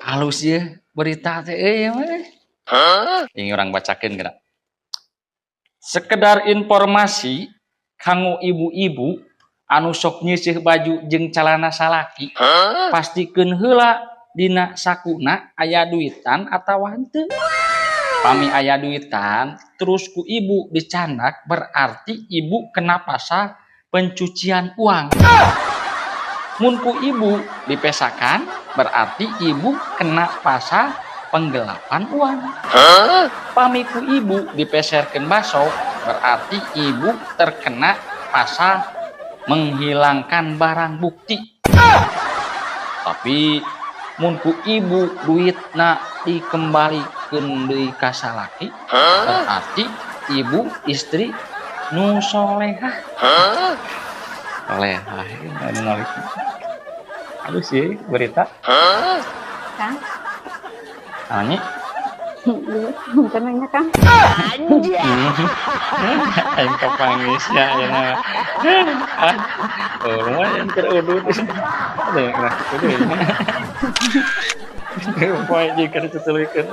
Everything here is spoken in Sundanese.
Halus ya berita teh euy ya mah. Ini urang bacakeun geura. Sekedar informasi kanggo ibu-ibu anu sok nyisih baju jeung calana salaki, pastikeun heula dina sakuna aya duitan atawa henteu. Pami aya duitan terus ku ibu dicandak, berarti ibu kena pasal pencucian uang. Mun ku ibu dipesakan, berarti ibu kena pasal penggelapan uang. Pami ku ibu dipeserkeun baso, berarti ibu terkena pasal menghilangkan barang bukti. Tapi mun ku ibu duitna dikembalikeun deui ka salaki, berarti ibu istri nu solehah. Solehah anu ngalik. Aduh sih berita. Kang, Nanya. Punten nanya, Kang. Aing kapanggih ya ayeuna. Ah, oh, lumayan keur udud. Ada yang kena kitu deui. Poe jeung keur tutuluykeun.